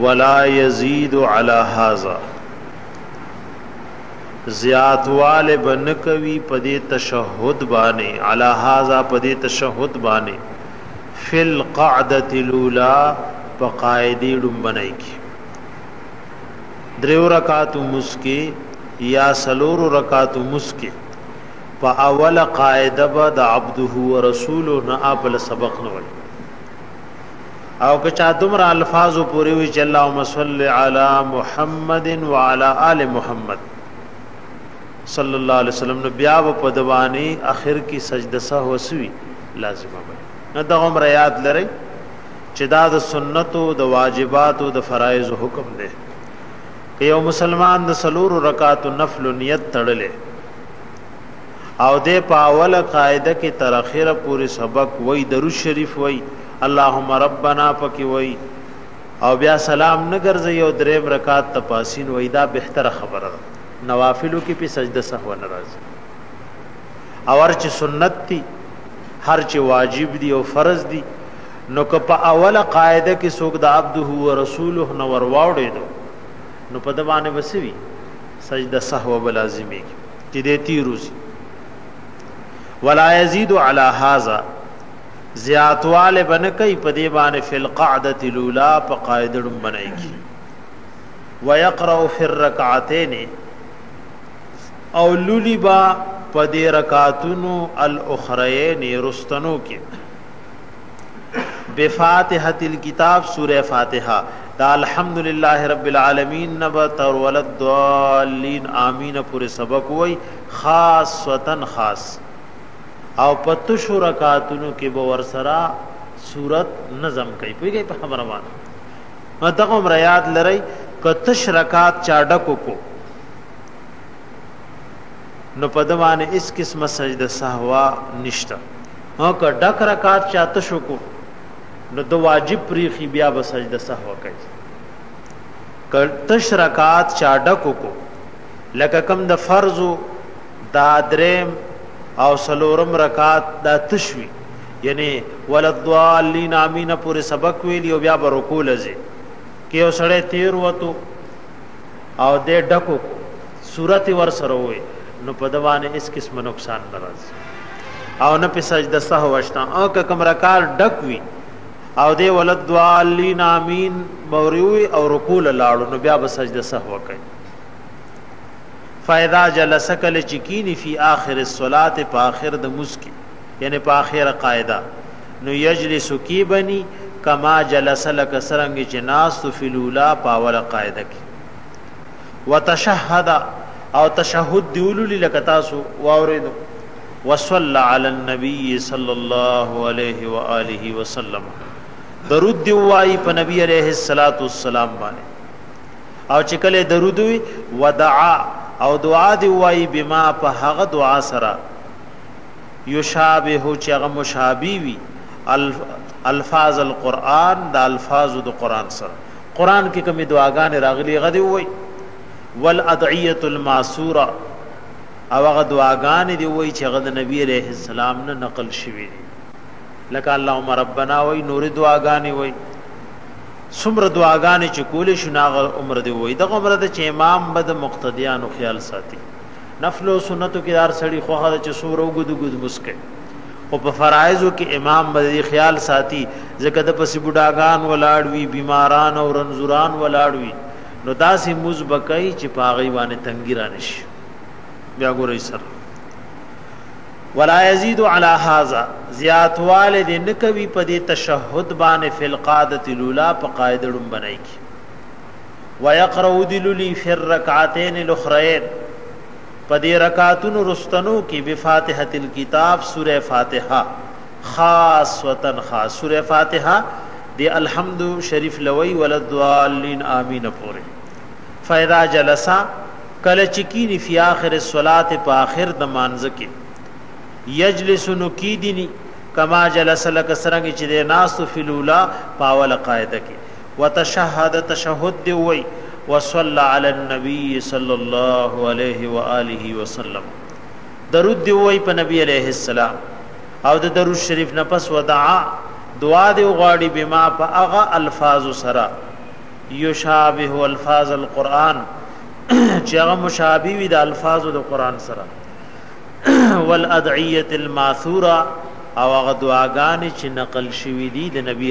ولا يزيد على هذا، زیاتواله به نه کوي په دې تشهد باندې، علی هذا په دې تشهد باندې، فی القعدة الاولی په قاعدې ړومبنۍ کې، دریو رکعاتو لمونځ کې یا څلورو رکعاتو لمونځ کې په اوله قاعده به د عبده و رسوله نه اپل سبق نه وایي. او که چا دومره الفاظو پورې وي چې اللهم صل علی محمد وعلى آل محمد صلی الله علیه وسلم، نو بیا په دواني اخر کې سجده سهو سوي لازمه وي. نو دغه عمر یاد لرئ چې دا د سنتو، د واجباتو، د فرایض حکم دی. که یو مسلمان د څلورو رکعاتو نفل نیت تړلې او د په اوله قاعده کې تر اخره پورې سبق وای، درود شریف وای، اللهم ربنا پکې وای، او بیا سلام نه ګرځي او دریم رکعت ته پاسین وای، دا بهتره خبره ده. نوافلو کې په سجده سهو نه راځي. او هر چې سنت دي، هر چې واجب دي او فرض دي، نو که په اوله قاعده کې څوک د عبده و رسوله نو ور واوړېدو، نو په د باندې وسوي سجده سهو به لازميږي چې دې تیروزي. ولا يزيد على هذا، زیاتواله بنه کوي په دې باندې، فی القعده الاولى په قاعده ړومبنۍ کې. ويقرأ فی الرکعتین، او لولي با په دې رکعتونو الاخرین رستنو کې، بفاتحه الكتاب سوره فاتحه، دا الحمدلله رب العالمین نبا تر ولد ضالین امین پورې سبق وای، خاصتن خاص. او پتشو رکعاتونو کې به ورسره سورت نظم کوي. پوهیږئ په خبره باندې؟ نو دغه عمر یاد لرئ، که تش رکعات چا ډکو کو، نو په ده باندې هیڅ قسمه سجده سهوا نشته. او که ډک رکعات چا تشو کو، نو د واجب پریخي، بیا به سجده سهوا کوي. که تش رکعات چا ډکو کو، لکه کم د فرضو دا دریم او څلورم رکعات دا تشوي، یعنی وللضالین امین پورې سبق ویلی او بیا به رکوع لځي، کې یو سړی تیر وتو او د ډکو کو، سورت ور سره وې، نو په دوانه اس قسم نقصان ناراض او نه په سجده سهو شته. او که کوم رکعات ډک وي او دی وللضالین امین موریوي او رکوع لاړو، نو بیا به سجده سهو کوي. فاذا جلس، کله چې کینی، فی آخر الصلاه په آخر د مس کې، یعنی په آخر قاعده، نو یجلس کی بنی، کما جلس لک سرنګ چې ناس فی الاولى په اوله قاعده کې، وتشهد او تشهد دیوللی لک تاسو واوریدو، وصلى علی النبی صلی الله علیه و آله وسلم، درود دی وای په نبی علیه الصلاۃ والسلام باندې. او چې کله درود وی، ودعا او دعا دی وای، بما په هغه دعا سره، یشابه چې هغه مشابه وي الفاظ القرآن د الفاظ د قرآن سره. قرآن کې کومې دعاګانې راغلي هغه دی وای، والادعیه الماسوره او هغه دعاګانې دی وای چې هغه د نبی علیه السلام نه نقل شوي دي، لکه اللهم ربنا وای، نور دعاګانې وای، څومره دعاګانې چې کولې شو هغه عمر دی وای. دغه عمر د چې امام به د مقتدیانو خیال ساتي. نفل او سنتو کې دار سړي خوخه چې څومره وګد وګد مسکه، خو په فرایضو کې امام به خیال ساتي، ځکه د پسې بوډاګان ولاړ وي، بیماران او رنزوران ولاړ وي، نو داسې موز بکای چې په هغه باندې تنګی را نشي. بیا ګورئ سر، ولا یزيد علی هذا، زیاتواله دې نکوي په دې تشهد باندې، فی القعده الاولى په قاعده ړومبنۍ کې. ويقرأ دللی فی الرکعتین الاخرین په دې رکعتونو رستنو کې، بفاتحه الكتاب سوره فاتحه، خاصه خاص سوره فاتحه دی الحمد شریف لوی وللضالین امین پورې. فاذا جلس، کله چې کینی، فی آخر الصلاه په آخر د مانځ کې، یجلس نو کیدنی، کما جلس لک سرنګ چې د ناس فی الاولى په اوله قاعده کې، وتشهد تشهد دی وای، وصلى علی النبی صلی الله علیه و آله وسلم، درود دی وای په نبی علیه السلام. او د درود شریف نه پس ودعا دعا دی غواړي، بما په هغه الفاظ سره. یشابه الفاظ القرآن، چې هغه مشابه وي د الفاظو د قرآن سره، والادعیه الماثوره، او هغه دعاګانې چې نقل شوې دي د نبی.